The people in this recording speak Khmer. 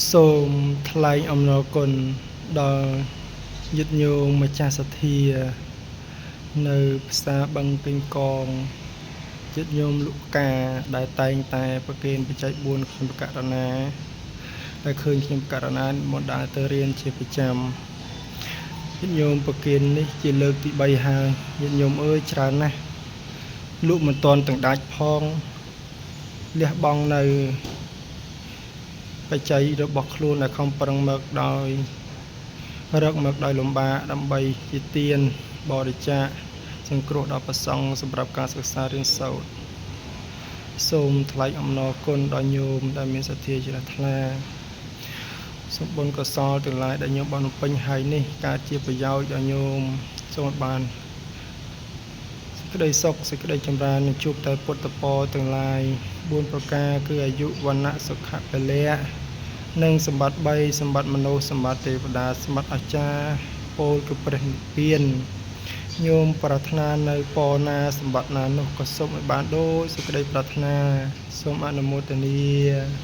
សូមថ្លែងអំណរគុណដល់ញាតិញោមម្ចាស់សទ្ធានៅផ្សារបឹងកេងកងញាតិញោមលុកាដែលតែងតែប្រគេនបច្ច័យ4ខ្ញុំករុណាដែលឃើញខ្ញុំករុណាមកដើរទៅរៀនជាប្រចាំញាតិញោមប្រគេននេះជាលើកទី3ហើយញាតិញោមអើយច្រើនណាស់លក់មិនទាន់ទាំងដាច់ផងលះបង់នៅបច្ច័យរបស់ខ្លួនដែលខំប្រឹងមកដោយរកមកដោយលំបាកដើម្បីជាទានបរិច្ចាគសង្គ្រោះដល់ព្រះសង្ឃសម្រាប់ការសិក្សារៀនសូត្រសូមថ្លែងអំណរគុណដល់ញោមដែលមានសទ្ធាជ្រះថ្លាសូមបុណ្យកុសលទាំងឡាយដែលញោមបានបំពេញហើយនេះកើតជាប្រយោជន៍ដល់ញោមសូមឲ្យបានសេចក្តីសុខសេចក្តីចម្រើននិងជួបតែពុទ្ធពរទាំងឡាយ4ប្រការគឺអាយុវណ្ណៈសុខៈពលៈនិងសម្បត្តិ3សម្បត្តិមនុស្សសម្បត្តិទេវតាសម្បត្តិអាចារ្យពោលគឺព្រះនិព្វានញោមប្រាថ្នានៅពរណាសម្បត្តិណានោះក៏សូមឲ្យបានដូចសេចក្តីប្រាថ្នាសូមអនុមោទនា។